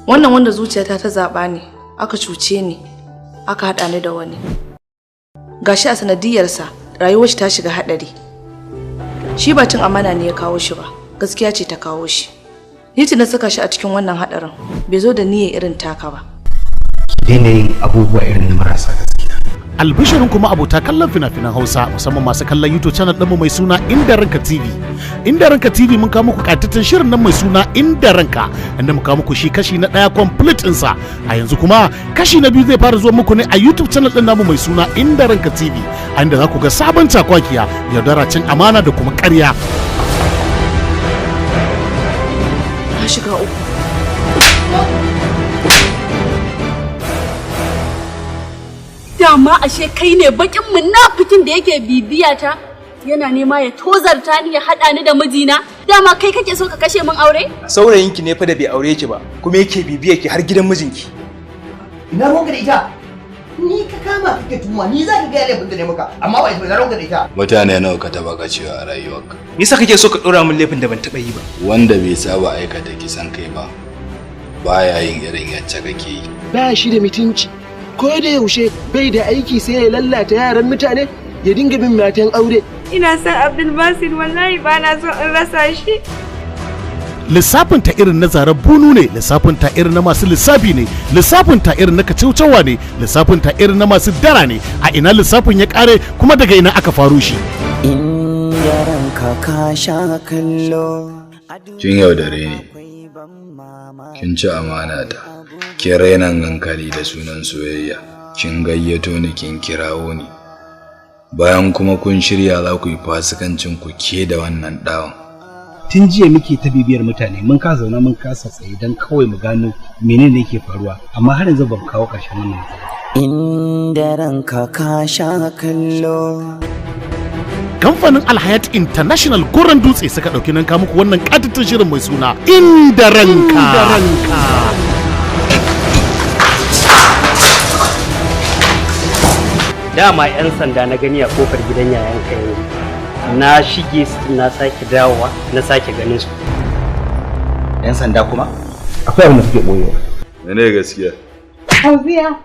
Wannan wanda zuciyata ta zaɓa ne, aka cuce ni, aka haɗa ni da wani. Gashi a sanadiyarsa rayuwar shi ta shiga haɗari. Shi ba cin amana ne ya kawo shi ba, gaskiya ce ta kawo shi. Ni ce na saka shi a cikin wannan haɗarin, bai zo da niyyar irin taka ba. Ki daina yin abubuwa irin na marasa gaskiya. Albishirin kuma abota kallon fina-finan Hausa, musamman masu kallon YouTube channel ɗinmu mai suna Inda Ranka TV. Inda Ranka TV mun kawo muku ƙayataccen shirin nan mai suna Inda Ranka, inda muka muku shi kashi na ɗaya complete ɗinsa. A yanzu kuma kashi na biyu zai fara zuwa muku ne a YouTube channel ɗin namu mai suna Inda Ranka TV, a inda za ku ga sabon cakwakiya, yaudara, cin amana da kuma ƙarya. Na shiga uku. Dama ashe kai ne bakin munafikin da yake bibiya ta, yana nema ya tozarta ni, ya haɗa ni da mijina. Dama kai kake so ka kashe min aure? Saurayinki ne fa da bai aure ki ba, kuma yake bibiya ki har gidan mijinki. Ina ruwanka da ita? Ni ka kama kake tuhuma, ni za ka gaya laifin da ne maka, amma ba ina ruwanka da ita. Mutane nawa ka taba kacewa a rayuwarka? Me yasa kake so ka dora min laifin da ban taba yi ba? Wanda bai saba aikata kisan kai ba, baya yin irin yacce kake yi. Ba shi da mutunci. Ko da yaushe bai da aiki sai ya lallata yaran mutane, ya dinga bin matan aure. Ina son Abdulbasir, wallahi ba na son in rasa shi. Lissafin ta irin na zarar bunu ne, lissafin ta irin na masu lissafi ne, lissafin ta irin na kacaucawa ne, lissafin ta irin na masu dara ne. A ina lissafin ya kare kuma daga ina aka faro shi? Inda ranka ka sha kallo. Kin yaudare ni, kin ci amana ta, kin rainan hankali da sunan soyayya, kin gayyato ni, kin kirawo ni. Bayan kuma kun shirya za ku yi fasikancin ku ke da wannan ɗawan. Tun jiya muke ta bibiyar mutane, mun kasa zauna, mun kasa tsaye don kawai mu gano menene yake faruwa, amma har yanzu ban kawo ƙarshen wannan matsala. Inda ranka ka sha kallo. Kamfanin Alhayat International Goron Dutse suka ɗauki nan muku wannan ƙatattun shirin mai suna Inda Ranka. Dama 'yan sanda na gani a kofar gidan yayanka yanzu. Na shige su, na sake dawowa, na sake ganin su. 'Yan sanda kuma? Akwai abin da kuke ɓoyewa. Mene gaskiya? Fauziya,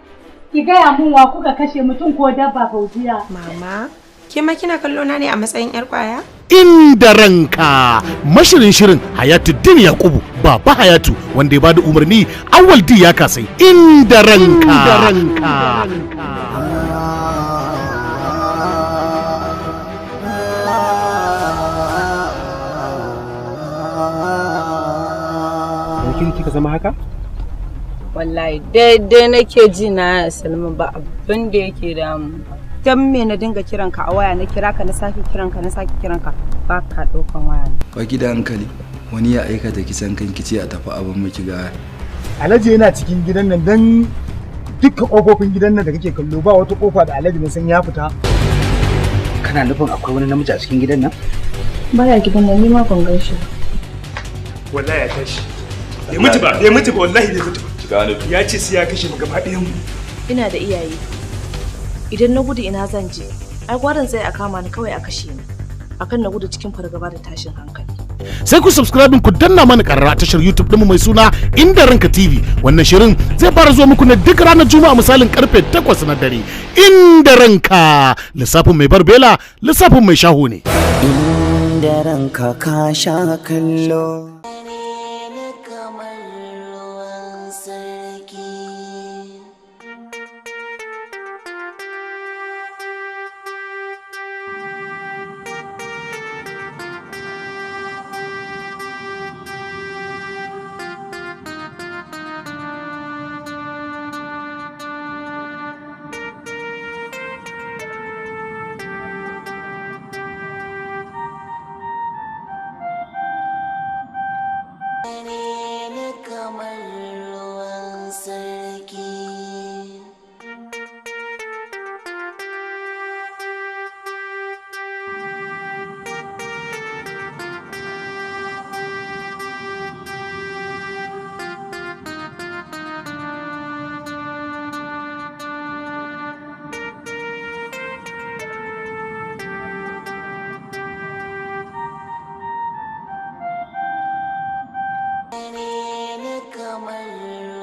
ki gaya mun wa kuka kashe, mutum ko dabba, Fauziya? Mama, ke ma kina kallo na ne a matsayin yar kwaya? Inda Ranka, mashirin shirin Hayatuddin Yakubu Baba Hayatu, wanda ya bada umarni Awal D ya kasai. Inda Ranka. Inda Ranka. Kin kika zama haka? Wallahi daidai nake ji na Salma, ba abin da yake damu. Dan me na dinga kiran ka a waya, na kira ka, na sake kiran ka, na sake kiran ka, ba ka ɗaukan waya ne. Baki da hankali, wani ya aikata kisan kan kici a tafi abin miki ga. Alhaji yana cikin gidan nan, dan dukkan kofofin gidan nan da kake kallo ba wata kofa da Alhaji na san ya fita. Kana nufin akwai wani namiji a cikin gidan nan? Baya gidan nan, ni ma ban gan shi ba. Wallahi ya tashi. Bai mutu ba, bai mutu ba, wallahi bai mutu ba. Ya ce sai ya kashe mu gaba ɗayan mu. Ina da iyaye. Idan na gudu ina zan je? Ai gwaran sai a kama ni kawai a kashe ni, akan na gudu cikin fargaba da tashin hankali. Sai ku subscribe ku danna mana karra a tashar YouTube ɗinmu mai suna Inda Ranka TV. Wannan shirin zai fara zuwa muku ne duk ranar Juma'a misalin karfe 8 na dare. Inda Ranka, lissafin mai barbela, lissafin mai shaho ne. Inda ranka ka sha kallo. Kamar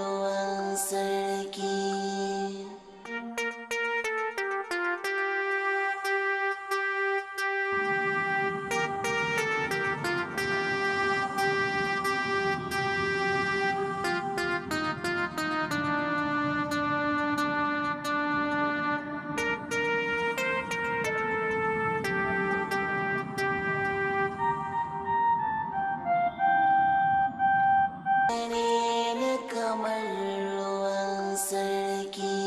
Ni kamar ruwan sarki.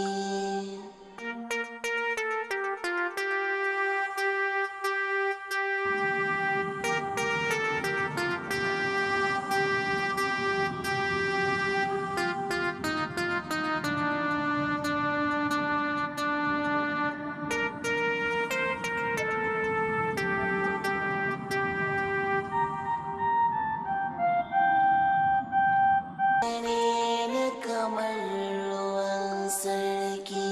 Ni kamar ruwan sarki.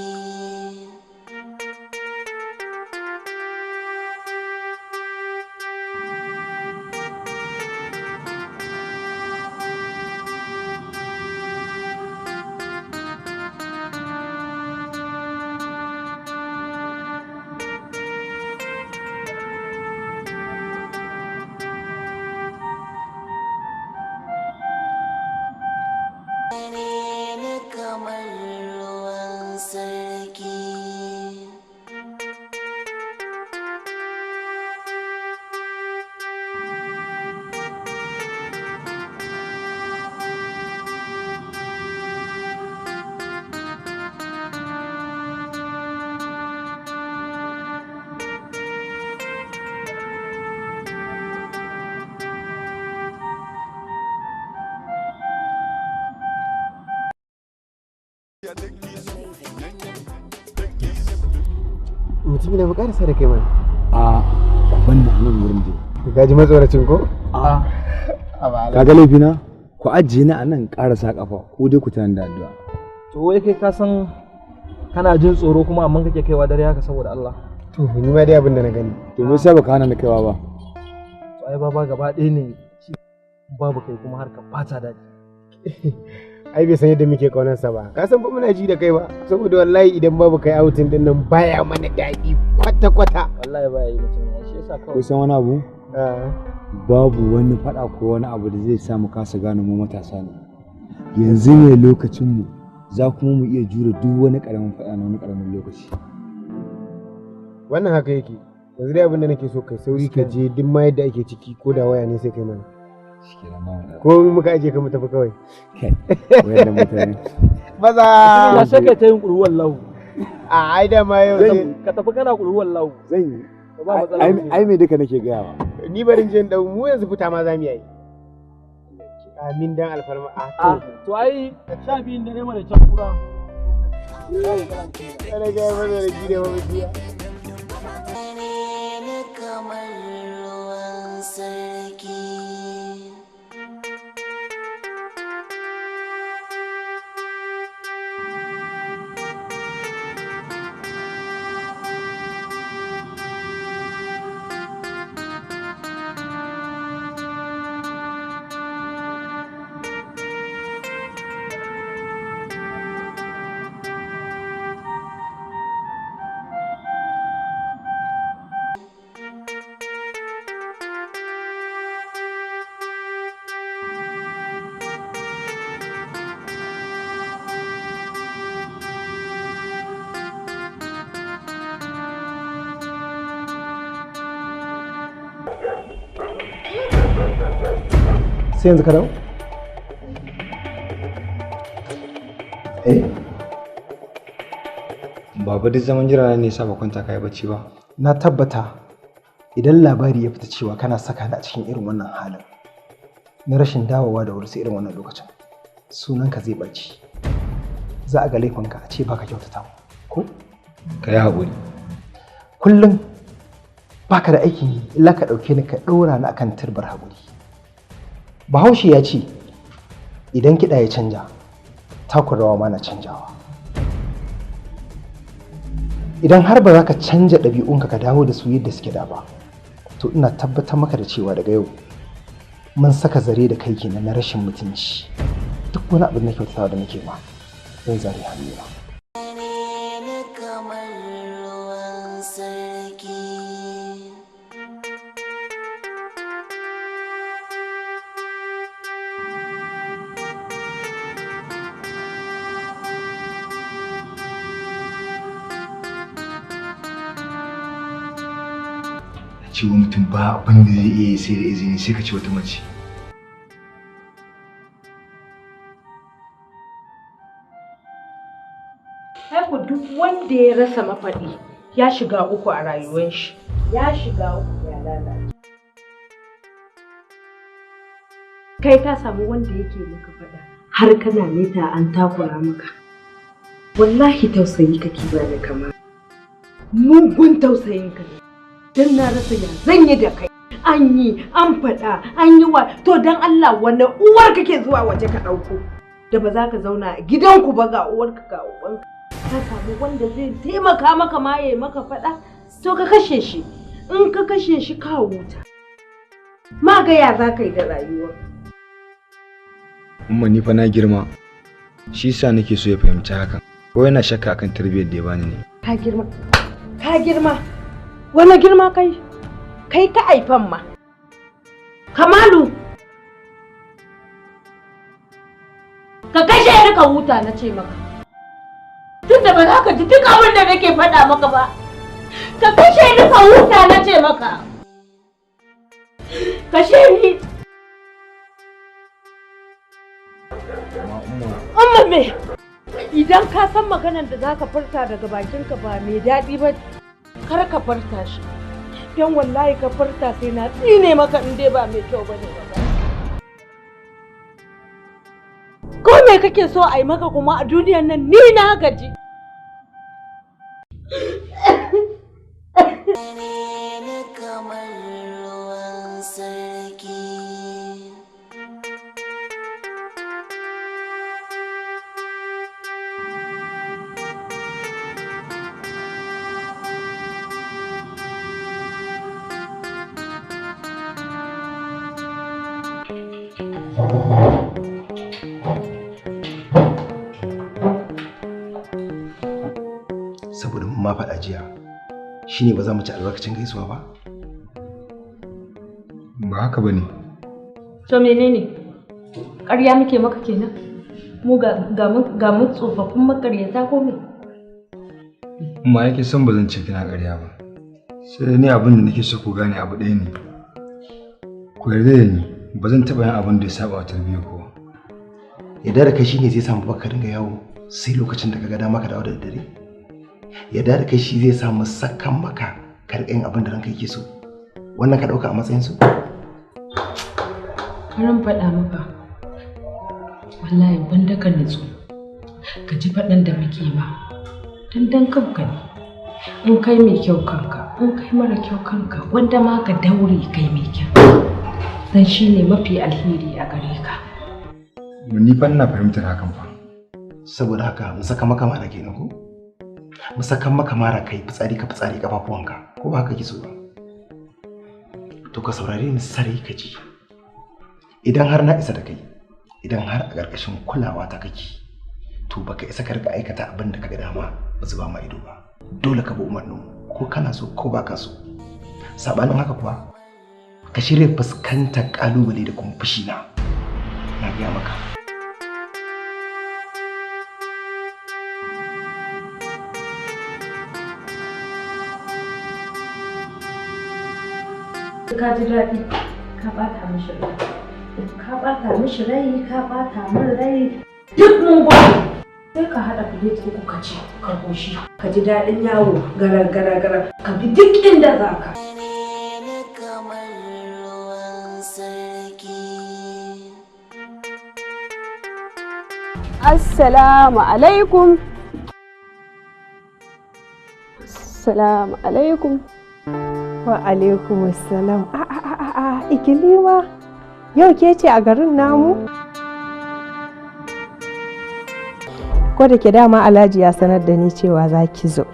Ni kamar ruwan sarki. Mutum na bukatar sa da kai mana. A ku banna a nan wurin dai. Ka ji matsoracin ko? A ka ga laifina? Ku ajiye ni a nan ƙarasa ƙafa ko dai ku tana da addu'a. To wai kai ka san kana jin tsoro kuma amma kake kaiwa dare haka saboda Allah. To ni ma dai abin da na gani. To me yasa baka hana ni kaiwa ba? To ai baba gaba ɗaya ne babu kai kuma har ka bata daɗi. Ai bai san yadda muke kaunarsa ba. Ka san ba muna ji da kai ba. Saboda wallahi idan babu kai outing din nan baya mana daɗi kwata kwata. Wallahi baya yi mutum ya shi yasa kawai. Kun san wani abu? Babu wani faɗa ko wani abu da zai sa mu kasa gane mu matasa ne. Yanzu ne lokacin mu za kuma mu iya jure duk wani ƙaramin faɗa na wani ƙaramin lokaci. Wannan haka yake. Yanzu dai abin da nake so kai sauri ka je duk ma yadda ake ciki ko da waya ne sai kai mana. Ko muka aje ka mu tafi kawai. Kai, wayannan mutane. Maza! Ya sai kai ta yin ƙuruwan lahu. A ai da ma yau sai Ka tafi kana ƙuruwan lahu. Zan yi. Ba matsala. Ai me duka nake gaya wa. Ni barin je in dau mu yanzu fita ma za mu yi. Amin dan alfarma a to. To ai 12 dare mara can kura. Kada ga mana da gida ba biya. Ni kamar ruwan sarki. Sai yanzu ka dawo? Eh? Baba duk zaman jira na ne yasa ba kwanta kai bacci ba. Na tabbata idan labari ya fita cewa kana saka ni a cikin irin wannan halin na rashin dawowa da wuri sai irin wannan lokacin sunanka zai ɓaci. Za a ga laifinka a ce baka kyautata mu ko? Ka yi haƙuri. Kullum baka da aikin yi illa ka ɗauke ni ka ɗora ni akan turbar haƙuri. Bahaushe ya ce idan kiɗa ya canja takun rawa ma na canjawa. Idan har ba za ka canja ɗabi'unka ka dawo da su yadda suke da ba, to ina tabbatar maka da cewa daga yau mun saka zare da kai kenan na rashin mutunci. Duk wani abu na kyautatawa da nake ma zan zare hannuna. Ni kamar ruwan sarki. Ce wa mutum ba abin da zai iya yi sai da izini sai ka ce wata mace. Ai ku duk wanda ya rasa mafaɗi ya shiga uku a rayuwar shi. Ya shiga uku, ya lalace. Kai ka samu wanda yake maka faɗa har kana mita an takura maka. Wallahi tausayi kake ba da kama. Mugun tausayin ka ne. Dan na rasa ya zan yi da kai. An yi, an faɗa, an yi wa, to dan Allah wani uwar kake zuwa waje ka ɗauko? Da ba za ka zauna a gidanku ba, ga uwarka ga ubanka. Ka samu wanda zai taimaka maka ma ya maka faɗa, to ka kashe shi. In ka kashe shi ka huta. Ma ga ya za ka yi da rayuwa. Umma, ni fa na girma. Shi yasa nake so ya fahimci hakan. Ko yana shakka akan tarbiyyar da ya bani ne. Ka girma. Ka girma. Wani girma kai? Kai ka aifan ma. Kamalu! Ka kashe ni ka huta na ce maka. Tunda ba za ka ji duk abin da nake faɗa maka ba. Ka kashe ni ka huta na ce maka. Kashe ni. Amma me? Idan ka san maganar da za ka furta daga bakinka ba mai daɗi ba, kar ka furta shi. Don wallahi ka furta sai na tsine maka in dai ba mai kyau bane ba. Ko me kake so a yi maka kuma a duniyar nan, ni na gaji. Ni kamar ruwan sarki. Saboda mun ma faɗa jiya, shine ba za mu ci albarkacin gaisuwa ba? Ba haka ba ne. To menene? Ƙarya muke maka kenan? Mu ga mu tsofaffin makaryata ko me? Umma, yake son ba zan ce kina ƙarya ba. Sai dai ni abin da nake so ku gane abu ɗaya ne. Ku yarda da ni, ba zan taɓa yin abin da ya saba wa tarbiyyar ku ba. Yarda da kai shine zai samu baka dinga yawo sai lokacin da ka ga dama ka dawo da daddare? Yarda da kai shi zai samu sakan maka ka riƙa yin abin da ranka yake so? Wannan ka ɗauka a matsayin su? Karan faɗa maka. Wallahi gwanda ka nutsu. Ka ji faɗan da muke ma. Dan kanka ne. In kai mai kyau kanka, in kai mara kyau kanka, wanda ma ka daure kai mai kyau. Dan shi ne mafi alheri a gare ka. Ni fa ina fahimtar hakan fa. Saboda haka mu saka maka mara kenan, ko mu saka maka mara kai fitsari ka fitsari kafafuwanka, ko ba haka so ba? To ka saurare ni sarai ka ji. Idan har na isa da kai, idan har a ƙarƙashin kulawa ta kake, to baka isa ka rika aikata abin da ka ga dama ba zuba ma ido ba. Dole ka bi umarnin, ko kana so ko baka so. Sabanin haka kuwa, ka shirya fuskantar kalubale da kuma fushi na. Na gaya maka. Ka ji daɗi, ka ɓata mishi rai. Ka ɓata mishi rai, ka ɓata min rai. Duk mun gode. Sai ka haɗa plate uku ka ci, ka koshi. Ka ji daɗin yawo gara gara gara. Ka bi duk inda za ka. Ni kamar ruwan sarki. Assalamu alaikum. Assalamu alaikum. Wa alaikum assalam. A a a a, Ikilima. Yau ke ce a garin namu? Ko da ke dama Alhaji ya sanar da ni cewa za ki zo.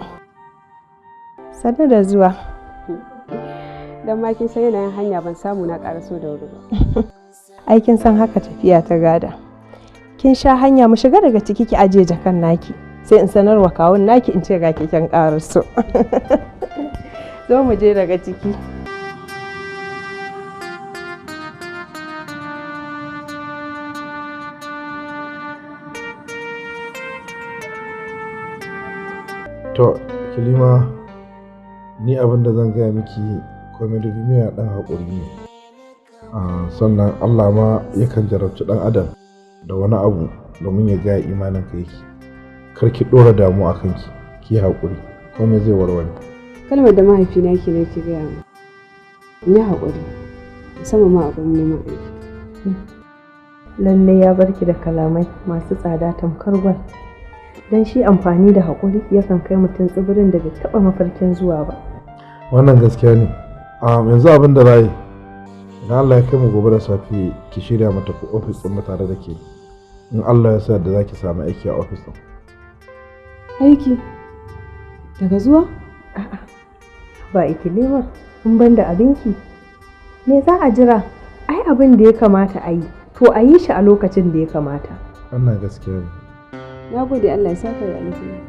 Sannu da zuwa. Dan ma kin san yanayin hanya, ban samu na ƙaraso da wuri ba. Ai kin san haka tafiya ta gada. Kin sha hanya, mu shiga daga ciki ki aje jakan naki. Sai in sanarwa kawun naki in ce ga keken ƙaraso. Zo mu je daga ciki. To, Kilima, ni abin da zan gaya miki, komai da duniya ɗan haƙuri ne. Sannan Allah ma yakan jarabci ɗan adam da wani abu domin ya gaya imanin ka yake. Kar ki ɗora damuwa a kanki, ki yi haƙuri, komai zai warware. Kalmar da mahaifina ke nake gaya min. In yi haƙuri, musamman ma a gurin neman aiki. Lalle ya barki da kalamai masu tsada tamkar gwal. Don shi amfani da haƙuri yakan kai mutum tsibirin da bai taɓa mafarkin zuwa ba. Wannan gaskiya ne. Yanzu abin da za yi, idan Allah ya kai mu gobe da safe ki shirya mu tafi ofis ɗin mu tare da ke. In Allah ya sa da za ki samu aiki a ofis ɗin. Aiki? Daga zuwa? A'a, ba Ikilima, in ban da abinki. Me za a jira? Ai abin da ya kamata a yi, to a yi shi a lokacin da ya kamata. Wannan gaskiya ne. Na gode, Allah ya saka da alheri.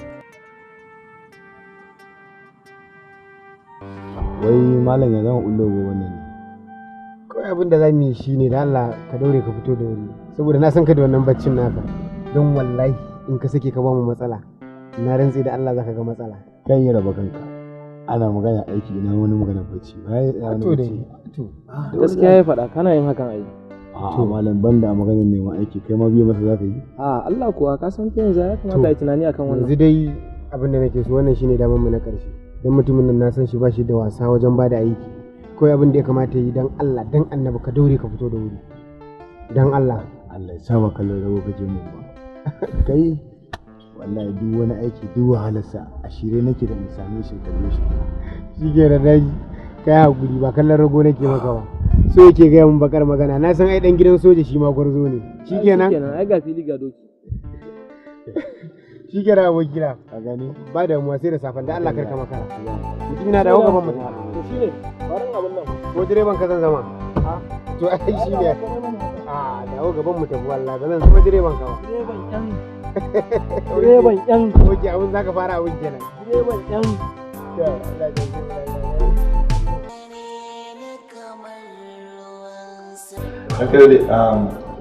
Wai malam ya zama ullo gobe nan ne. Kawai abin da za mu yi shi ne da Allah ka daure ka fito da wuri, saboda na san ka da wannan baccin naka. Don wallahi in ka sake ka ba mu matsala, na rantse da Allah za ka ga matsala. Kai yi raba kanka. Ana magana aiki ina wani magana bacci. Ba ya wani To dai, bacci. to. Gaskiya ya faɗa, kana yin hakan ai. A'a malam banda a maganar neman aiki kai ma biye masa za ka yi. A Allah kuwa ka san ta yanzu ya kamata a yi tunani akan wannan. Yanzu dai abin da nake so wannan shine damar mu na ƙarshe. Don mutumin nan na san shi ba shi da wasa wajen ba da aiki. Kawai abin da ya kamata yi don Allah don annabi ka daure ka fito da wuri. Don Allah. Allah ya sa ba kallon rago kake mun ba. Kai wallahi duk wani aiki duk wahalarsa a shirye nake da in same shi in karbe shi. Shi ke da daji kai hakuri ba kallon rago nake maka ba. So yake gaya mun bakar magana, na san ai dan gidan soja shi ma gwarzo ne. Shikenan. Shikenan ai ga fili ga doki. Shikenan abokina. Ka gani? Ba damuwa sai da safen da Allah karka makara. Mutum na dawo gaban mutum. To shine barin abin nan. Ko direban ka zan zama? To ai shi ne. A dawo gaban mu tafi wallahi ba zan zama direban ka ba. Direban yan. Direban yan. Oke abin zaka fara abin kenan. Direban yan. To Allah ya ji. Haka dai,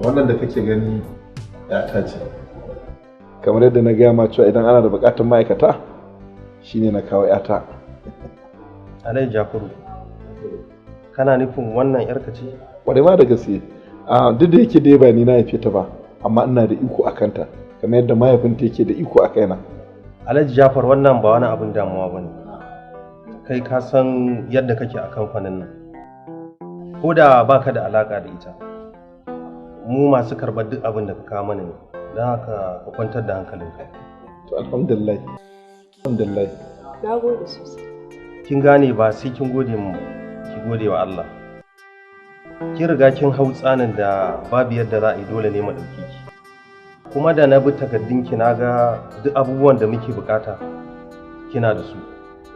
wannan da kake gani yata ce. Kamar yadda na gaya ma cewa idan ana da buƙatar ma'aikata shine na kawo yata. Alhaji Jafaru, kana nufin wannan yarka ce? Kwarai ma da gaske. Duk da yake dai ba ni na haife ta ba, amma ina da iko a kanta, kamar yadda mahaifinta yake da iko a kaina. Alhaji Jafar wannan ba wani abin damuwa ba ne. Kai ka san yadda kake a kamfanin nan. Ko da ba ka da alaƙa da ita, mu masu karɓar duk abin da ka kawo mana ne, don haka ka kwantar da hankalinka. To alhamdulillah. Alhamdulillah. Na gode sosai. Kin gane ba sai kin gode mu ba, ki gode wa Allah. Kin riga kin hau tsanin da babu yadda za a yi dole ne mu ɗauke ki. Kuma da na bi takardunki na ga duk abubuwan da muke buƙata kina da su,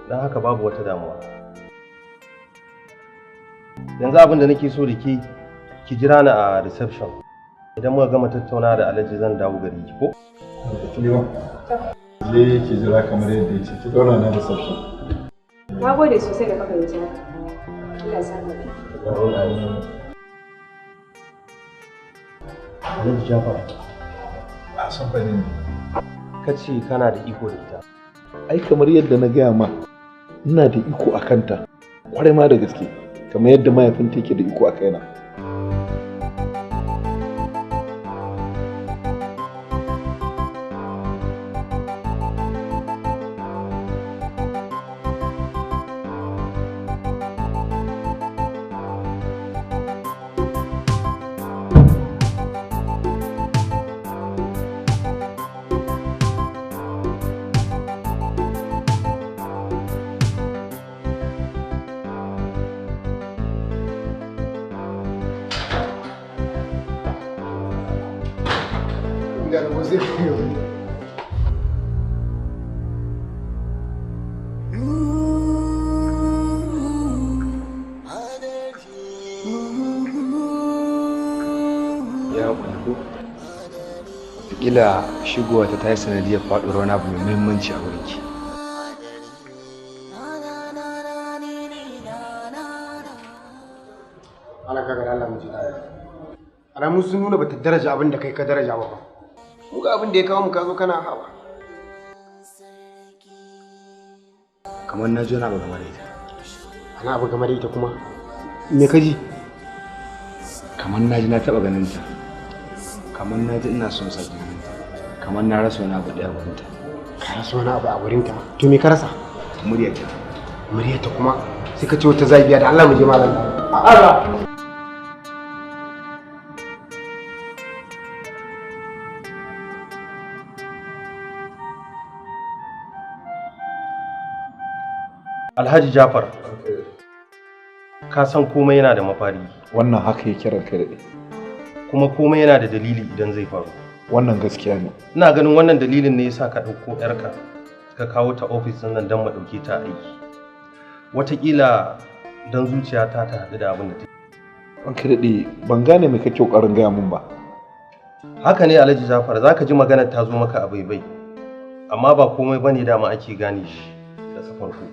don haka babu wata damuwa. Yanzu abin da nake so da ke, ki jira ni a reception. Idan muka gama tattauna da Alhaji zan dawo gari ki ko? Kilima. Je ki jira kamar yadda ya ce, ki zauna na reception. Na gode sosai da ka fahimci haka. Allah ya saka da. Alhaji Jafar, A san fa ne. ka ce kana da iko da ita. Ai kamar yadda na gaya ma, ina da iko a kanta, kwarai ma da gaske, kamar yadda mahaifinta yake da iko a kaina. Ya haƙuri ko? Wataƙila shigowa ta yi sanadiyar faɗuwar wani abu mai muhimmanci a wurinki. Allah ka ga Allah mu ji daɗi. Alamu sun nuna bata daraja abin da kai ka daraja ba fa. Mu ga abin da ya kawo mu ka zo kana hawa. Kamar na ji wani abu game da ita. Ana abu game da ita kuma. Me ka ji? Kamar na ji na taɓa ganin ta. Kamar na ji ina son sake ganin ta. Kamar na rasa wani abu ɗaya gurin ta. Ka rasa wani abu a wurinta? To me ka rasa? Muryarta. Muryarta kuma sai ka ce wata zabiya da Allah mu je malam. Allah. Alhaji Jafar, ka san komai yana da mafari. Wannan haka yake, ranka daɗe. Kuma komai yana da dalili idan zai faru. Wannan gaskiya ne. Ina ganin wannan dalilin ne yasa ka ɗauko 'yarka ka kawo ta ofis ɗin nan don mu ɗauke ta aiki. Wataƙila don zuciyata ta haɗu da abin da take. Ranka daɗe, ban gane me kake ƙoƙarin gaya mun ba. Haka ne, Alhaji Jafar, za ka ji maganar ta zo maka a baibai. Amma ba komai bane dama ake gane shi da farko.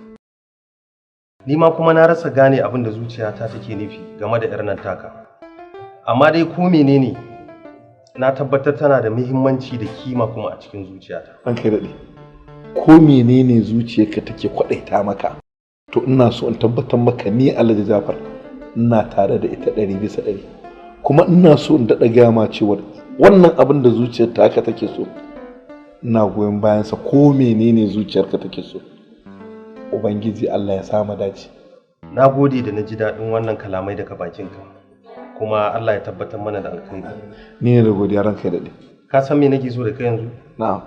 Ni ma kuma na rasa gane abin da zuciyata take nufi game da 'yar nan taka. Amma dai ko menene, na tabbatar tana da muhimmanci da kima kuma a cikin zuciyata. Ranka daɗe. Ko menene zuciyarka take kwaɗaita maka? To ina so in tabbatar maka ni Alhaji Jafar ina tare da ita 100%. Kuma ina so in daɗa gaya ma cewar wannan abin da zuciyar ta haka take so, ina goyon bayansa. Ko menene zuciyarka take so. Ubangiji Allah ya samu dace. Na gode da na ji daɗin wannan kalamai daga bakinka. Kuma Allah ya tabbatar mana da alkhairi. Ni ne da godiya, ranka ya daɗe. Ka san me nake so da kai yanzu? Na'am.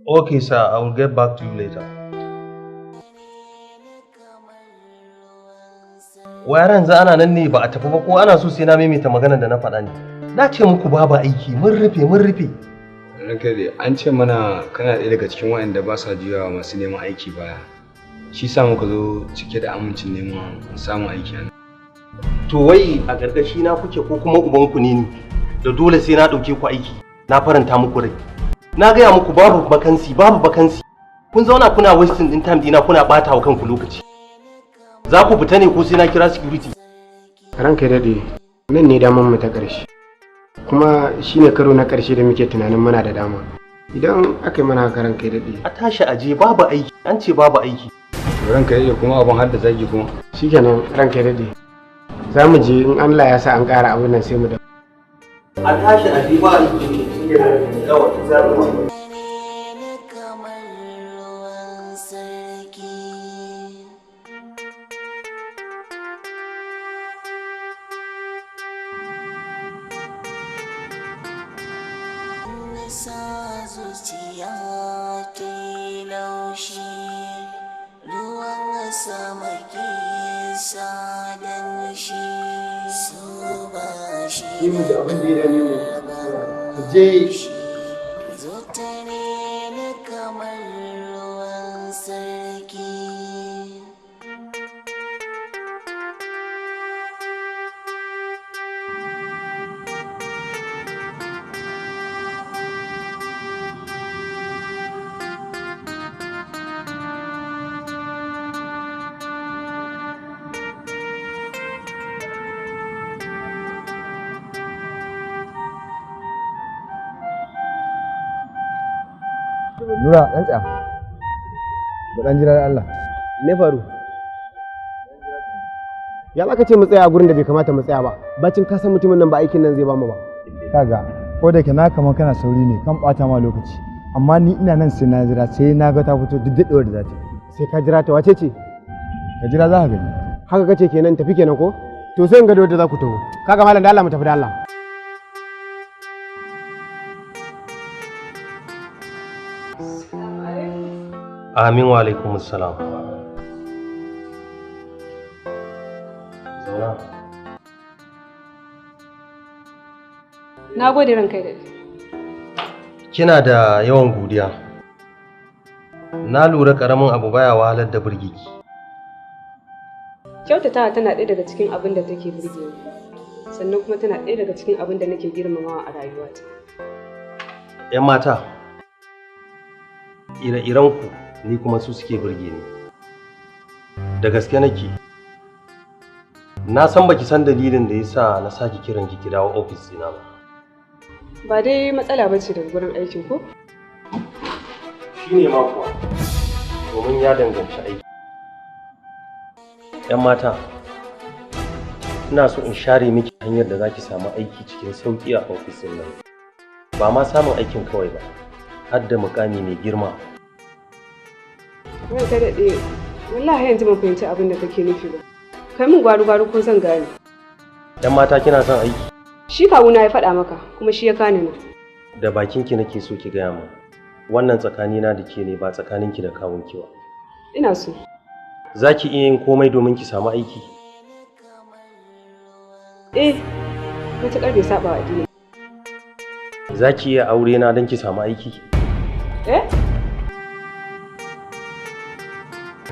Okay, sir, I will get back to you later. Wai yanzu ana nan ne ba a tafi ba, ko ana so sai na maimaita maganar da na faɗa ne? Na ce muku babu aiki, mun rufe, mun rufe. Ranka dai, an ce mana kana ɗaya daga cikin waɗanda ba sa juyawa masu neman aiki baya. Shi sa muka zo cike da amincin neman samun aiki a nan. To wai a ƙarƙashi na kuke ko kuma ubanku ne ni da dole sai na ɗauke ku aiki na faranta muku rai? Na gaya muku babu vacancy, babu vacancy. Kun zauna kuna wasting din time dina, kuna ɓata wa kanku lokaci. Za ku fita ne ko sai na kira security? Ranka ya daɗe, nan ne damar mu ta ƙarshe. Kuma shine karo na ƙarshe da muke tunanin muna da dama. Idan aka yi mana haka, ranka ya daɗe. A tashi aje, babu aiki, an ce babu aiki. Ranka ya kuma abin har da zagi kuma. Shikenan, ranka ya daɗe. Za mu je, in Allah ya sa an ƙara abin nan sai mu da. A tashi aje, ba aiki. Yawa, za mu je. Kamar ruwan sarki. Sa zuciya ta yi laushi, ruwan sama ke sa danshi, so ba shi. Yi mu da abin da ya dame mu. Mu je. Zutare ni kamar ruwan sarki. Nura, ɗan tsaya. Mu ɗan jira da Allah. Me faru? Ya za ka ce mu tsaya a gurin da bai kamata mu tsaya ba? Bacin ka san mutumin nan ba aikin nan zai bamu ba. Kaga, ko da ke na kamar kana sauri ne kan ɓata ma lokaci. Amma ni ina nan sai na jira, sai na ga ta fito duk daɗewar da za ta yi. Sai ka jira ta, wace ce? Ka jira za ka gani. Haka kace kenan, tafi kenan ko? To sai in ga da wadda za ku taho. Kaga malam, da Allah mu tafi da Allah. Amin, wa alaikum salam. Zauna. Na gode, ranka da. Kina da yawan godiya. Na lura karamin abu baya wahalar da burgiki. Kyautatawa tana ɗaya daga cikin abin da take burge ni. Sannan kuma tana ɗaya daga cikin abin da nake girmamawa a rayuwata. 'Yan mata, ire-irenku ni kuma su suke burge ni. Da gaske nake. Na san baki san dalilin da yasa na sake kiran ki ki dawo ofis ɗina ba. Ba dai matsala ba ce daga gurin aikin ko? Shi ne ma kuwa, domin ya danganci aiki. 'Yan mata, ina so in share miki hanyar da za ki samu aiki cikin sauƙi a ofis ɗin nan. Ba ma samun aikin kawai ba, har da mukami mai girma. Ranka daɗe, wallahi yanzu ban fahimci abin da kake nufi ba. Kai min gwaru-gwaru ko zan gane. Yan mata, kina son aiki? Shi kawuna ya faɗa maka, kuma shi ya kani nan. Da bakinki nake so ki gaya min. Wannan tsakanina da ke ne, ba tsakaninki da kawunki ba. Ina so. Za ki iya yin komai domin ki samu aiki? Eh, matuƙar bai saɓa wa addini. Za ki iya aure na don ki samu aiki? Eh?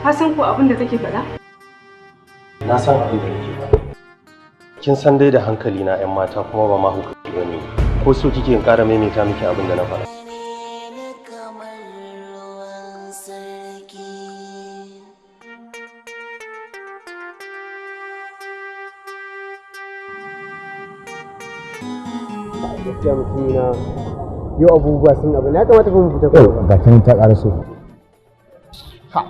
Ka san ko abin da kake faɗa? Na san abin da nake faɗa. Kin san dai da hankali na, 'yan mata, kuma ba mahaukaci ba ne. Ko so kike in ƙara maimaita miki abin da na faɗa? Kamar ruwan sarki. Gaskiya mutum na, yau abubuwa sun abu ya kamata fa mu fita kawai ba. Ga ta nan ta ƙara so. Ha,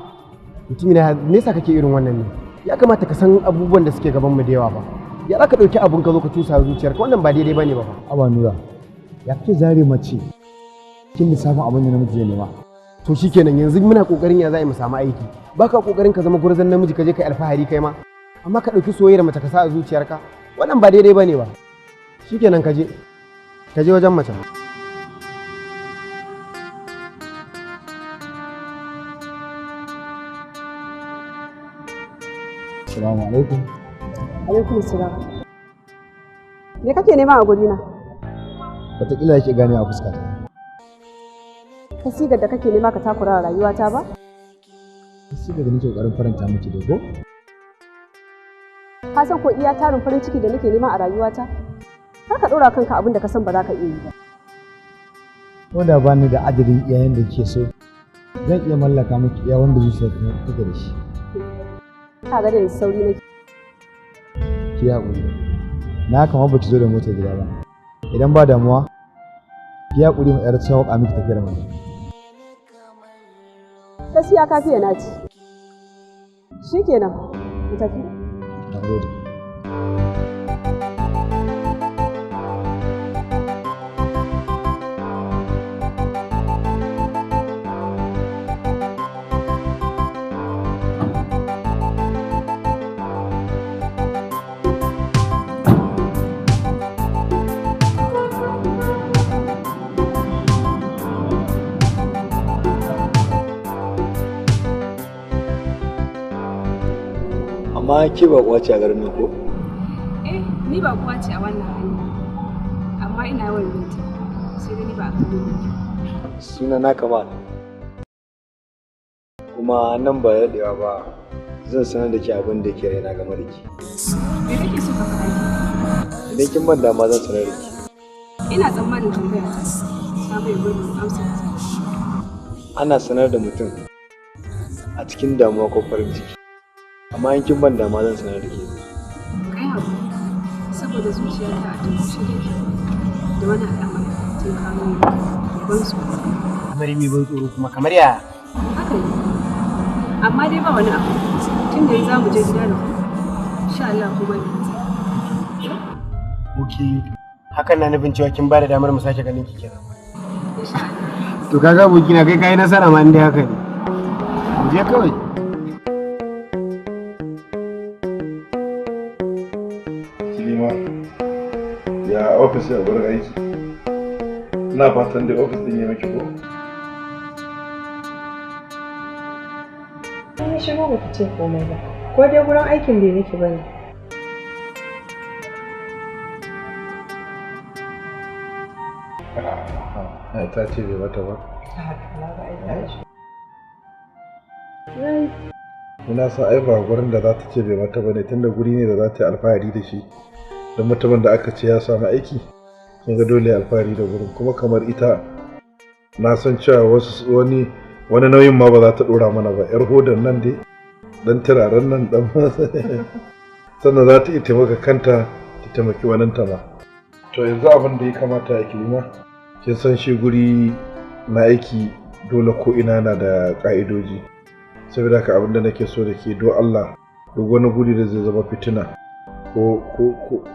mutum na, me yasa kake irin wannan ne? Ya kamata ka san abubuwan da suke gaban mu da yawa ba. Ya za ka ɗauki abun ka zo ka cusa zuciyarka? Wannan ba daidai bane ba fa. Aba Nura, ya kake zare mace kin lissafin abin da namiji zai nema? To shikenan, yanzu muna kokarin ya za mu samu aiki. Baka kokarin ka zama gurzon namiji, ka je kai alfahari kai ma. Amma ka ɗauki soyayyar mace ka sa a zuciyarka, wannan ba daidai bane ba. Shikenan, ka je wajen mace. Assalamu alaikum. Alaikum salam. Me kake nema a gurina? Wataƙila yake gane a fuskata. Ka sigar da kake nema ka takura wa rayuwata ba? Sigar da nake ƙoƙarin faranta miki da ko? Ka san ko iya tarin farin ciki da nake nema a rayuwata? Kar ka ɗora kanka abin da ka san ba za ka iya yi ba. Ko da ba ni da adadin iyayen da kike so, zan iya mallaka miki iya wanda zuciyarka take da shi. Ka ga da yanzu sauri nake. Ki haƙuri. Na kamar baki zo da motar gida ba. Idan ba damuwa, ki haƙuri mu ƴar sauƙa miki tafiyar mana. Gaskiya ka fiye naci. Shikenan, mu tafi. Na gode. Amma ke ba ce a garin nan ko? Eh, ni ba kuwa ce a wannan hanya. Amma ina yawan binta. Sai dai ni ba a kan nake. Suna na Kamal, kuma nan ba daɗewa ba zan sanar da ke abin da ke raina game da ke. Me kake so ka faɗa? Idan kin ban dama, zan sanar da ke. Ina tsammanin tambaya ta. Ta mai gurbin amsa ta. Ana sanar da mutum a cikin damuwa ko farin ciki, amma in kin ban dama, zan sanar da ke. Kai haƙuri. Saboda zuciyata a taushe take da wani al'amari tun kamo ni ban tsoro. Kamar mai ban tsoro kuma kamar ya? Haka ne. Amma dai ba wani abu. Tun da za mu je gida da ku. Insha Allah kuma ne. Ok, hakan na nufin cewa kin bada damar mu sake ganin ki kenan? Insha Allah. To kaga abokina, kai kai nasara ma inda haka ne. Mu je kawai. Kilima, ya ofis, ya gurin aiki? Ina fatan dai ofis din ya miki ko? Ni shigo ba ce komai ba. Ko dai gurin aikin bai miki bane. Ai ta ce bai mata ba. Ina sa ai ba gurin da za ta ce bai mata bane, tunda guri ne da za ta yi alfahari da shi. Don mutumin da aka ce ya samu aiki, kin ga dole ya alfahari da gurin. Kuma kamar ita, na san cewa wasu wani nauyin ma ba za ta dora mana ba. Yar hodan nan dai, dan turaren nan, dan sannan za ta iya taimaka kanta, ta taimaki waninta ma. To yanzu abin da ya kamata ya kilima, kin san shi guri na aiki dole ko ina na da ka'idoji. Saboda haka abin da nake so da ke, do Allah, duk wani guri da zai zama fitina ko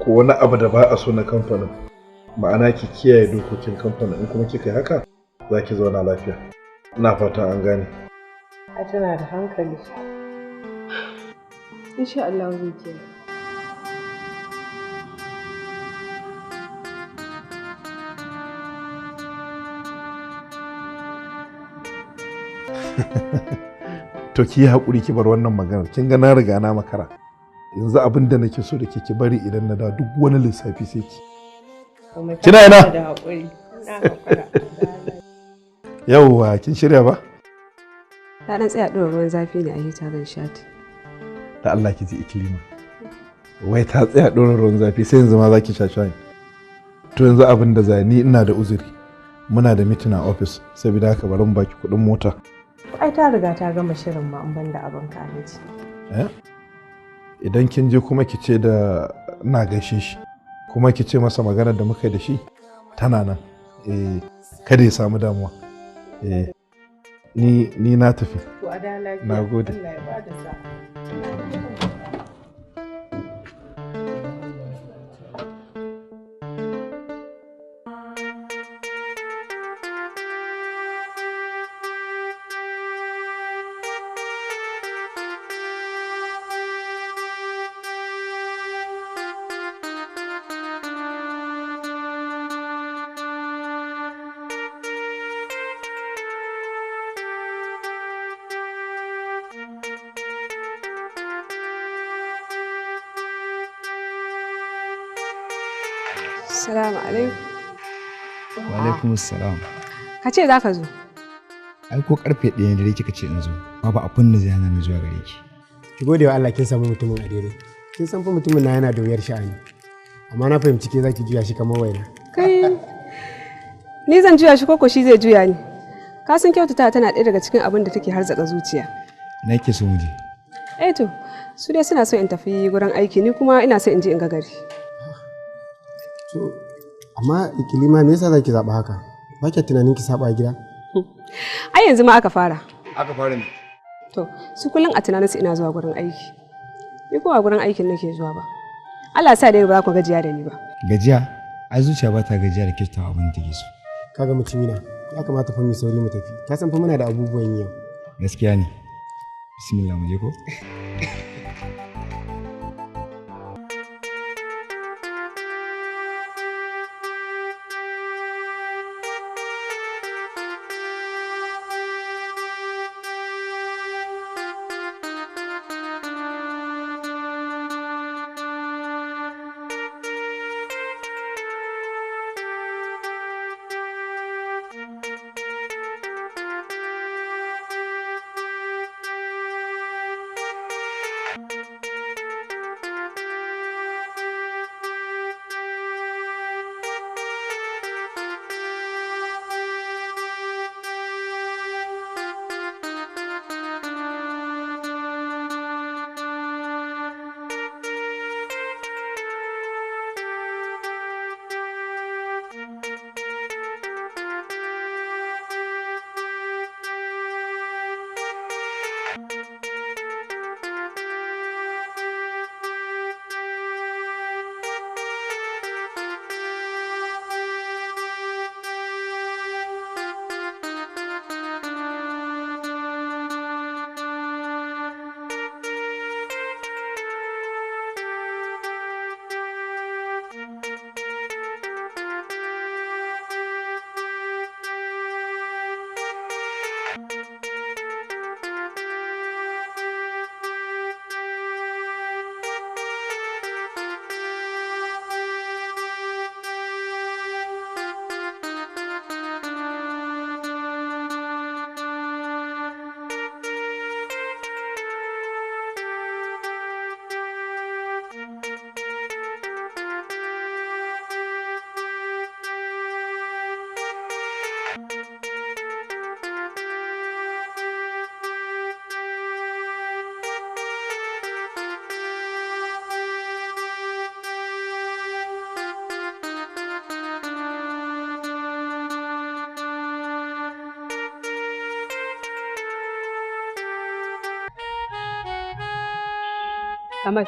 wani abu da ba a so na kamfanin, Ma'ana ki kiyaye dokokin kamfanin, in kuma kika yi haka za ki zauna lafiya. Ina fata an gane. A tana da hankali. Insha Allah zai kiyaye. To ki yi haƙuri ki bar wannan maganar. Kin ga na riga na makara. Yanzu abin da nake so da ke, ki bari idan na dawo duk wani lissafi sai ki. Kina ina? Da haƙuri. Na haƙura. Yawwa, kin shirya ba? Ta ɗan tsaya ɗora ruwan zafi ne a hita zan sha ta. Da Allah ki ji Ikilima. Wai ta tsaya ɗora ruwan zafi sai yanzu ma za ki sha shayin. To yanzu abin da za ni ina da uzuri. Muna da meeting a office, saboda haka bari mu baki kuɗin mota. Ai ta riga ta gama shirin ma in banda abin ka Alhaji. Eh? Idan kin je kuma ki ce da ina gaishe shi, kuma ki ce masa maganar da muka yi da shi tana nan. Eh, kada ya samu damuwa. Eh, ni na tafi. To a da lafiya. Na gode. Allah ya bada sa'a. Assalamu alaikum. Wa alaikum salam. Ka ce za ka zo. Ai ko karfe 1 dare kika ce in zo, babu abin da zai hana ni zuwa gare ki. Ki gode wa Allah kin samu mutumin a daidai. Kin san fa mutumin na yana da wuyar sha'ani. Amma na fahimci ke zaki juya shi kamar waina. Kai ni zan juya shi koko shi zai juya ni. Ka san kyautata tana ɗaya daga cikin abin da take harzaka zuciya. Na ke so mu je. Eh to, su dai suna so in tafi gurin aiki, ni kuma ina so in je in ga gari. To amma Ikilima, me yasa zaki zaɓa haka? Ba kya tunanin ki saba gida? Ai yanzu ma aka fara. Aka fara ne. To, su kullum a tunaninsu ina zuwa gurin aiki. Ni kuma gurin aikin nake zuwa ba. Allah sa dai ba za ku gajiya da ni ba. Gajiya? Ai zuciya ba ta gajiya da kyautawa abin da take so. Kaga mutumina, ya kamata fa mu sauri mu tafi. Ka san fa muna da abubuwan yi yau. Gaskiya ne. Bismillah mu je ko? Kamal,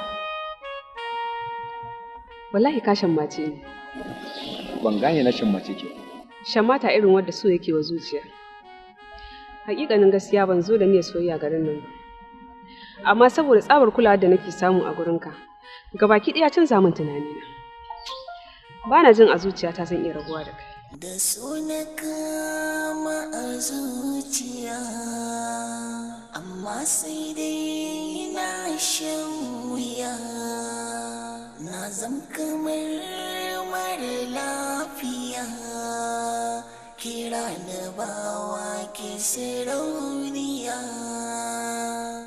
wallahi ka shammace ni. Ban gane na shammace ki ba. Shamata irin wadda so yake wa zuciya. Hakikanin gaskiya ban zo da niyyar soyayya garin nan ba. Amma saboda tsabar kulawa da nake samu a gurinka, gabaki ɗaya canza min tunanina. Ba na jin a zuciyata zan iya rabuwa da kai. Da suna kama a zuciya, amma sai dai na shan wuya. Na zam kamar mara lafiya, kira na bawa ke sarauniya.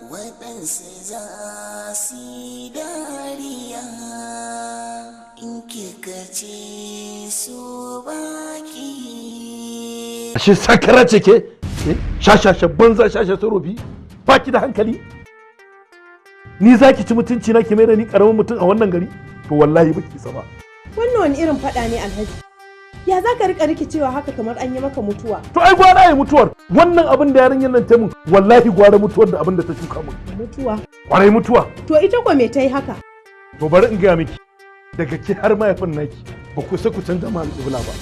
Waɗansu za su yi dariya in kika ce su baki. Ashe sakara ce ke? Shashasha banza, shashasha robi. Ba ki da hankali? Ni za ki ci mutunci na, ki mai da ni karamin mutum a wannan gari? To wallahi ba ki sama. Wannan wani irin faɗa ne, Alhaji? Ya za ka riƙa rikicewa haka kamar an yi maka mutuwa? To ai gwara ya mutuwar. Wannan abin da yarinyar nan ta mun, wallahi gwara mutuwar da abin da ta shuka mun. Mutuwa? Kwarai mutuwa. To ita ko me ta yi haka? To bari in gaya miki. Daga ki har mahaifin naki ba ku sai ku canza ma alƙibla ba.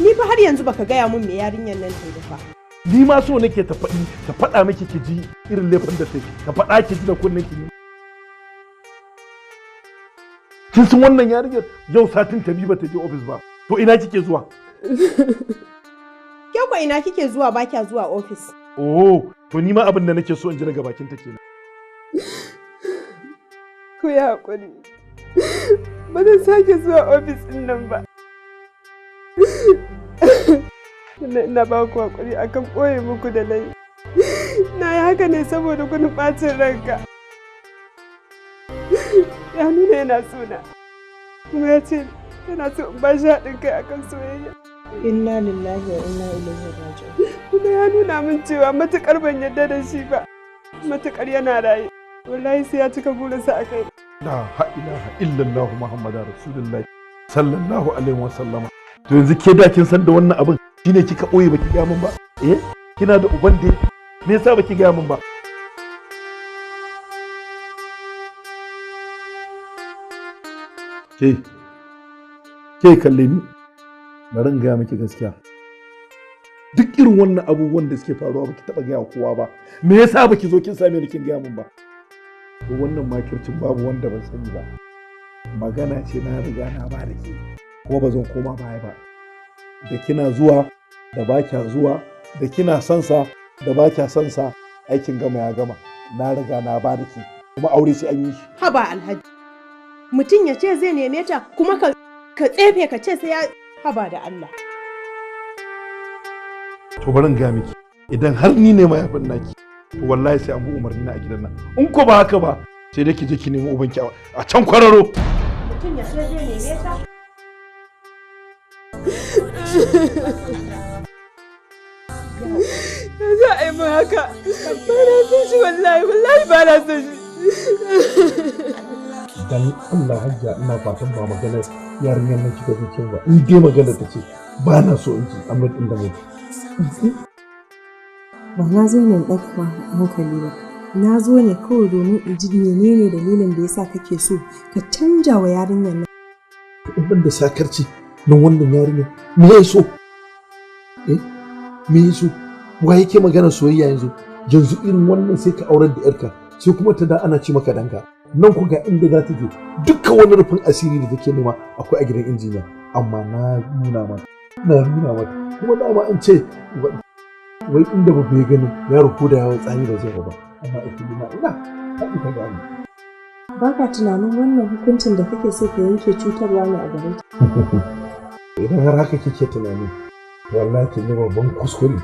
Ni fa har yanzu baka gaya mun me yarinyar nan ta yi ba. Ni ma so nake ta faɗi, ta faɗa miki ki ji irin laifin da ta yi, ta faɗa ki ji da kunnen ki ne. Kin san wannan yarinyar yau satin ta biyu ba ta je ofis ba. To ina kike zuwa? Ke ko ina kike zuwa ba kya zuwa ofis? Oh, to ni ma abin da nake so in ji daga bakin ta kenan. Ku yi haƙuri. Ba zan sake zuwa ofis ɗin nan ba. Sannan ina ba ku haƙuri akan ɓoye muku da nayi. Na yi haka ne saboda gudun ɓacin ranka. Ya nuna yana sona. Kuma ya ce yana so in ba shi haɗin kai akan soyayya. Inna lillahi wa inna ilaihi raji'un. Kuma ya nuna min cewa matuƙar ban yarda da shi ba. Matuƙar yana raye. Wallahi sai ya cika burinsa a kai. La ilaha illallah Muhammadar Rasulullahi sallallahu alaihi wa sallama. To yanzu ke da kin san da wannan abin shine kika boye baki gaya min ba? Eh? Kina da uban da me yasa baki gaya min ba? Ke ke kalle ni, bari in gaya miki gaskiya. Duk irin wannan abubuwan da suke faruwa baki taba gaya kowa ba. Me yasa baki zo kin same ni kin gaya min ba? To wannan makircin babu wanda ban sani ba. Magana ce na riga na ba da ke, kuma ba zan koma baya ba. Da kina zuwa da ba kya zuwa, da kina son sa da ba kya son sa, aikin gama ya gama. Na riga na ba da ke, kuma aure sai an yi shi. Haba Alhaji. Mutum ya ce zai neme ta kuma ka tsefe ka ce sai ya haba da Allah. To bari in gaya miki, idan har ni ne mahaifin naki, to wallahi sai an bi umarni na a gidan nan. In ko ba haka ba, sai dai ki je ki nemi ubanki a can kwararo. Mutum ya ce zai neme ta? Ya za a yi min haka? Ba na son shi wallahi, wallahi ba na son shi. Dan Allah hajja, ina fatan ba maganar yarinyar nan kika zuciya ba. In dai maganar ta ce ba na so in ji amma inda muke. Ba na zo ne in ɗauka hankali ba. Na zo ne kawai domin in ji menene dalilin da yasa kake so ka canja wa yarinyar nan. In ban da sakarci na wannan yarinyar, me ya so? Eh? Me ya so? Wa yake magana soyayya yanzu? Yanzu irin wannan sai ka aurar da yarka, sai kuma ta da ana ci maka danka. Nan ku ga inda za ta je, dukkan wani rufin asiri da take nema akwai a gidan injiniya, amma na nuna mata, na nuna mata. Kuma dama an ce wai inda ba bai gani yaro ko da yawon tsami ba zai ba, amma ita ina ina ta ita gani. Ba ka tunanin wannan hukuncin da kake so ka yanke cutarwa ne a gare ta? Idan har haka kike tunani, wallahi kin yi babban kuskure,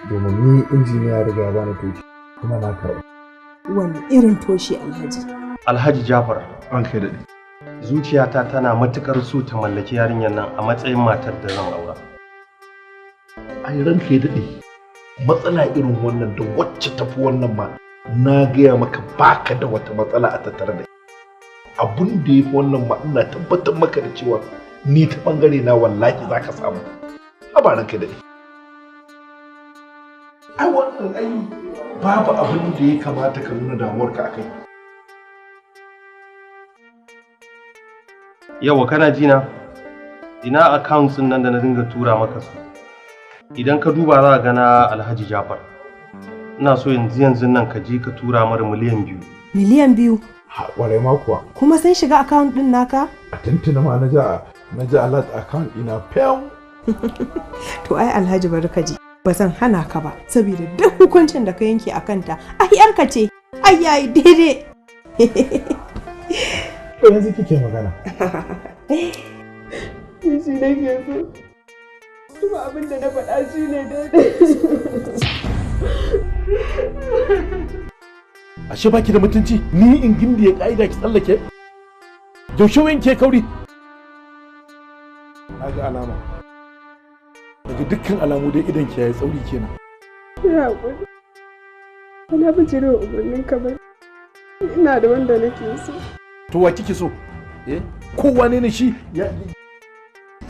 domin ni injiniya ya riga ya bani toshi kuma na karɓa. Wani irin toshi Alhaji? Alhaji Jafar. An kai daɗe. Zuciyata tana matukar so ta mallaki yarinyar nan a matsayin matar da zan aura. Ai ranka ya daɗe. Matsala irin wannan da wacce tafi wannan ma na gaya maka baka da wata matsala a tattare da abun da ya fi wannan ma, ina tabbatar maka da cewa ni ta bangare na wallahi za ka samu. Haba ranka ya daɗe. Ai wannan ai babu abin da ya kamata ka nuna damuwarka akai. Yawa kana ji na? Ina accounts din nan da na dinga tura maka su. Idan ka duba za ka ga na Alhaji Jafar. Ina so yanzu yanzu nan ka je ka tura mara 2 miliyan. 2 miliyan? Ha, ƙwarai ma kuwa. Kuma sun shiga account din naka? A tuntuna ma na ji alert account ina fiyau. To ai Alhaji, bari ka ji. Ba zan hana ka ba, saboda duk hukuncin da ka yanke a kanta, ai yarka ce, ai yayi daidai. To yanzu kike magana. Ni shi nake so. Kuma abin da na faɗa shi ne daidai. Ashe baki da mutunci, ni in gindi ya ka'ida ki tsallake. Yaushe wayan ke kauri? Na ga alama. Daga dukkan alamu dai idan ki yayi tsauri kenan. Ya haƙuri. Ana bijirewa umarnin ka ba. Ina da wanda nake so. To wa kike so? Eh? Ko wane ne shi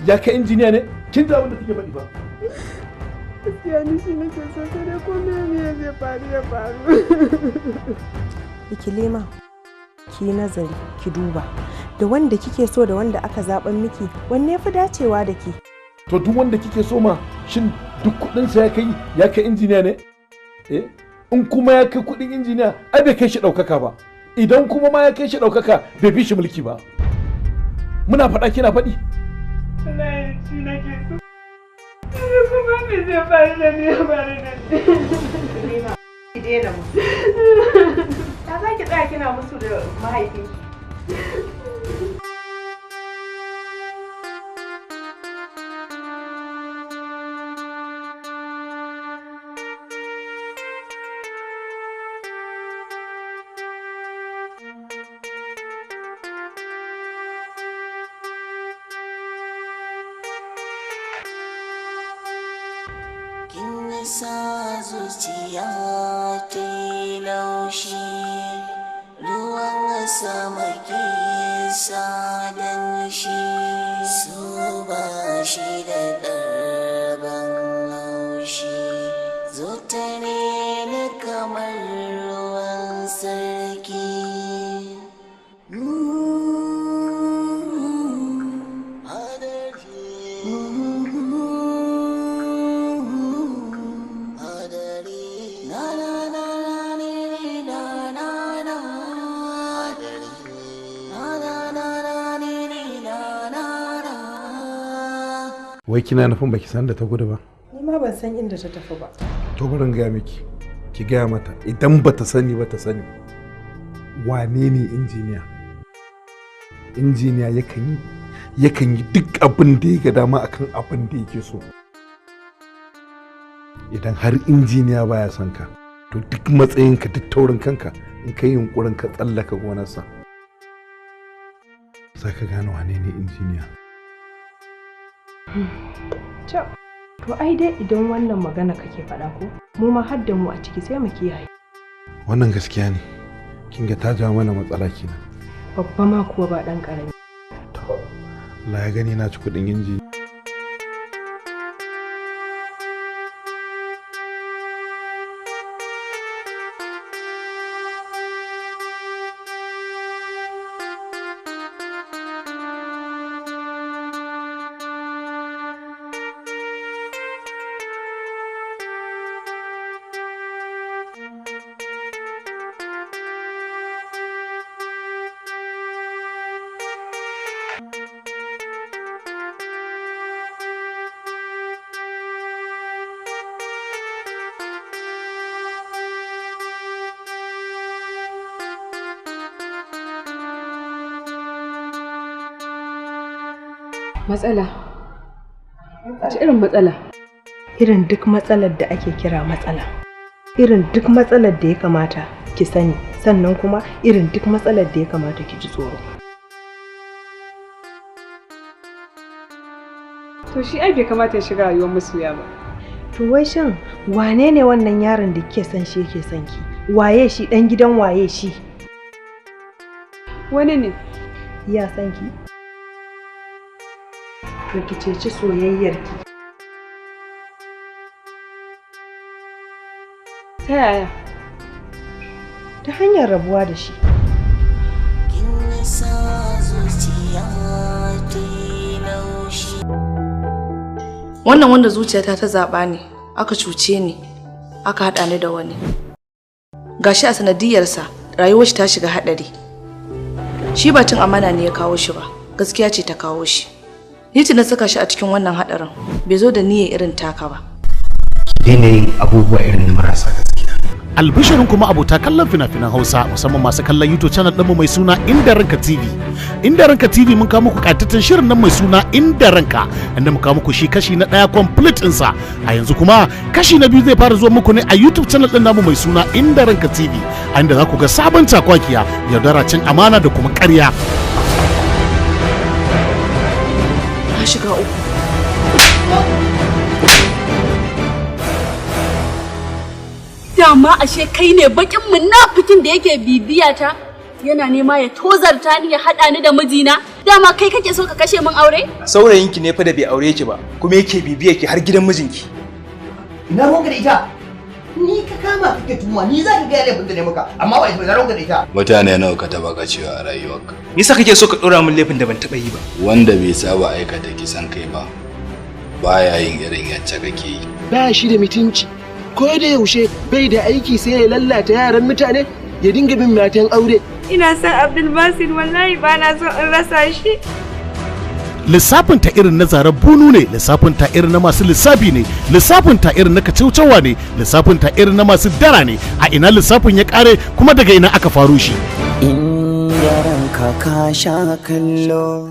ya kai injiniya ne? Kin ji abin da kike faɗi ba? Gaskiya ni shi nake so, sai dai ko me me zai faru ya faru. Ikilima, ki nazari, ki duba. Da wanda kike so da wanda aka zaben miki, wanne fi dacewa da ke? To duk wanda kike so ma, shin duk kuɗinsa ya kai injiniya ne? Eh? In kuma ya kai kuɗin injiniya, ai bai kai shi ɗaukaka ba. Idan kuma ma ya kai shi ɗaukaka, bai fi shi mulki ba. Muna faɗa kina faɗi. Wallahi shi nake so. Sai dai kuma me zai faru da ni ya faru da ni. Ki daina musu. Ya za ki tsaya kina musu da mahaifinki? Kin sa zuciya ta yi laushi, ruwan sama ke sa danshi, so ba shi da ɗarban haushi, zo tare ni kamar ruwan sarki. Na na na na ni na na na na na na na ni ni na na na. Wai kina nufin baki san da ta gudu ba? Ni ma ban san inda ta tafi ba. To bari in gaya miki. Ki gaya mata idan bata sani ba ta sani. Wane ne injiniya? Injiniya yakan yi duk abin da ya ga dama akan abin da yake so. Idan har injiniya baya son ka, to duk matsayinka, duk taurin kanka, in kai yunkurin ka tsallaka gonarsa, za ka gane wane ne injiniya. To ai dai idan wannan magana kake faɗa ko, mu ma har da mu a ciki, sai mu kiyaye. Wannan gaskiya ne. Kin ga ta jawo mana matsala kenan. Babba ma kuwa, ba ɗan ƙarami. Allah ya gani na ci kuɗin inji. Matsala? Wace irin matsala? Irin duk matsalar da ake kira matsala. Irin duk matsalar da ya kamata ki sani, sannan kuma irin duk matsalar da ya kamata ki ji tsoro. To shi ai bai kamata ya shiga rayuwar masoya ba. To wai shin wane ne wannan yaron da kike son shi yake son ki? Waye shi, dan gidan waye shi? Wani ne. Ya san ki? To ki ceci soyayyar ki. Ta yaya? Ta hanyar rabuwa da shi. Kin sa zuciya ta yi laushi. Wannan wanda zuciyata ta zaɓa ne, aka cuce ni, aka haɗa ni da wani. Gashi a sanadiyarsa rayuwar shi ta shiga haɗari. Shi ba cin amana ne ya kawo shi ba, gaskiya ce ta kawo shi. Ni ce na saka shi a cikin wannan haɗarin, bai zo da niyyar irin taka ba. Daina yin abubuwa irin na marasa gaskiya. Albishirin kuma abota kallon fina-finan Hausa, musamman masu kallon YouTube channel ɗinmu mai suna Inda Ranka TV. Inda Ranka TV mun kawo muku ƙayataccen shirin nan mai suna Inda Ranka, inda muka muku shi kashi na ɗaya complete ɗinsa. A yanzu kuma kashi na biyu zai fara zuwa muku ne a YouTube channel ɗin namu mai suna Inda Ranka TV, a inda za ku ga sabon cakwakiya, yaudara, cin amana da kuma ƙarya. Na shiga uku. Dama ashe kai ne bakin munafikin da yake bibiya ta yana nema ya tozarta ni ya haɗa ni da mijina. Dama kai kake so ka kashe min aure? Saurayinki ne fa da bai aure ki ba, kuma yake bibiya ki har gidan mijinki. Ina ruwanka da ita? Ni ka kama kake tuhuma, ni za ka gaya laifin da ne maka, amma ba ita, ina ruwanka da ita? Mutane nawa ka taba kacewa a rayuwarka? Me yasa kake so ka dora min laifin da ban taba yi ba? Wanda bai saba aikata kisan kai ba baya yin irin yacce kake yi. Ba shi da mutunci, ko da yaushe bai da aiki sai ya lallata yaran mutane, ya dinga bin matan aure. Ina son Abdulbasir, wallahi ba na son in rasa shi. Lissafin ta irin na zaren bunu ne, lissafin ta irin na masu lissafi ne, lissafin ta irin na kacaucawa ne, lissafin ta irin na masu dara ne. A ina lissafin ya kare kuma daga ina aka faro shi? Inda ranka ka sha kallo.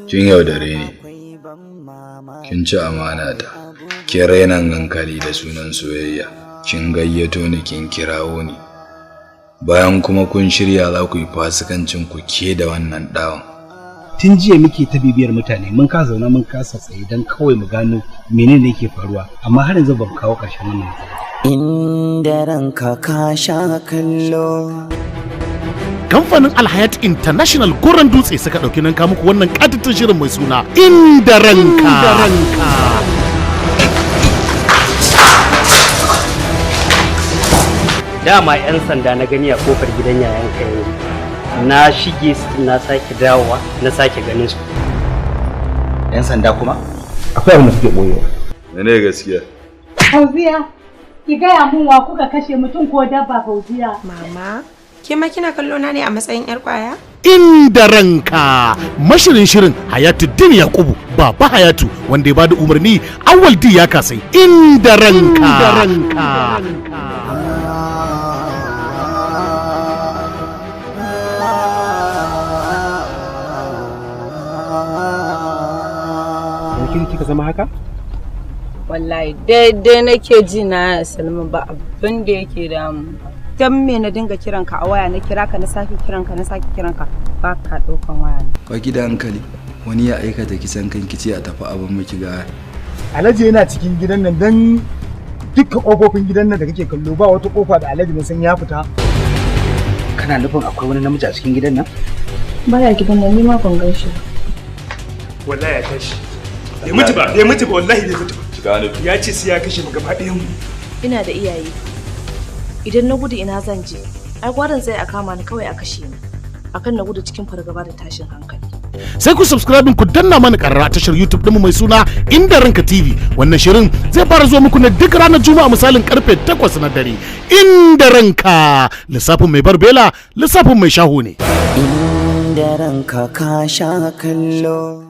Kin yaudare ni, kin ci amana ta, kin rainan hankali da sunan soyayya, kin gayyato ni kin kirawo ni, bayan kuma kun shirya za ku yi fasikancin ku ke da wannan ɗawan. Tun jiya muke ta bibiyar mutane, mun kasa zauna mun kasa tsaye don kawai mu gano menene yake faruwa, amma har yanzu ba mu kawo ƙarshen wannan matsala. Inda ranka ka sha kallo. Kamfanin Alhayat International Goron Dutse suka ɗauki nan muku wannan ƙatattun shirin mai suna Inda Ranka. Dama 'yan sanda na gani a kofar gidan yayanka yanzu. Na shige su, na sake dawowa, na sake ganin su. 'Yan sanda kuma? Akwai abin da suke ɓoyewa. Mene gaskiya? Fauziya, ki gaya mun wa kuka kashe, mutum ko dabba, Fauziya? Mama, ke ma kina kallo na ne a matsayin 'yar kwaya? Inda Ranka, mashirin shirin Hayatuddin Yakubu Baba Hayatu, wanda ya bada umarni Awal D ya kasai. Inda Ranka. Inda Ranka. Kin kika zama haka? Wallahi daidai nake ji na, Salman, ba abin da yake damu. Dan me na dinga kiran ka a waya, na kira ka, na sake kiran ka, na sake kiran ka, ba ka ɗaukan waya ne. Ba ki da hankali, wani ya aikata kisan kan kici a tafi abin miki ga. Alhaji yana cikin gidan nan, dan dukkan ƙofofin gidan nan da kake kallo ba wata ƙofa da Alhaji na san ya fita. Kana nufin akwai wani namiji a cikin gidan nan? Baya gidan nan, ni ma ban gan shi ba. Wallahi ya tashi. Bai mutu ba, bai mutu ba, wallahi bai mutu ba. Ya ce sai ya kashe mu gaba ɗayan mu. Ina da iyaye. Idan na gudu ina zan je? Ai gwarin tsaye a kama ni kawai a kashe ni, akan na gudu cikin fargaba da tashin hankali. Sai ku subscribe ku danna mana karra tashar YouTube ɗinmu mai suna Inda Ranka TV. Wannan shirin zai fara zuwa muku ne duk ranar Juma'a misalin karfe 8 na dare. Inda Ranka, lissafin mai barbela, lissafin mai shaho ne. Inda ranka ka sha kallo.